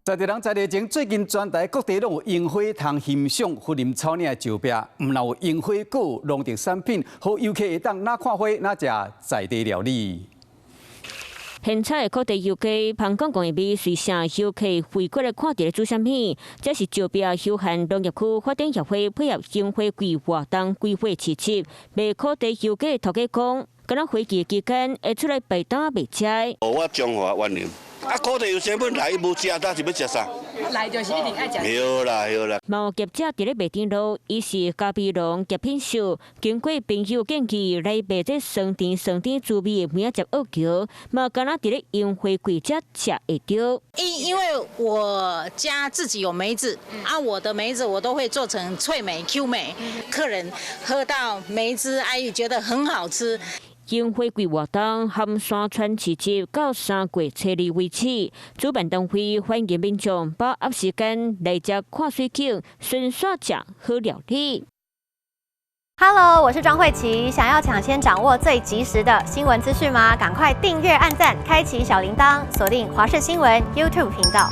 在地人在地前，最近全台各地攏有櫻花通欣賞雲林草嶺的石壁，毋但有櫻花，閣有農特產品，予遊客會當若看花，若食在地料理。現場的擴地遊客旁講講的味隨城遊客會過來看佇咧煮啥物？這是石壁休閒農業區發展協會配合櫻花季活動規劃市集，賣擴地遊客頭家講，敢若花季期間會出來擺檔賣食。我彰化雲林。啊，苦茶油成本來，無食，當是欲食啥？來就是一定愛食。對啦，對啦。嘛有業者佇咧賣甜露，伊是咖啡農葉品秀，經過朋友建議來賣這酸甜酸甜滋味的梅仔汁澳橋，嘛敢若佇咧櫻花季才食會著。因為我家自己有梅子，啊，我的梅子我都會做成脆梅、Q 梅，客人喝到梅汁，哎，覺得很好吃。櫻花季活動含山川市集到3月初2為止，主辦單位歡迎民眾把握時間來遮看水景，順紲食好料理。 Hello，我是莊慧琪，想要搶先掌握最及時的新聞資訊嗎？趕快訂閱、按讚、開啟小鈴鐺，鎖定華視新聞 YouTube 頻道。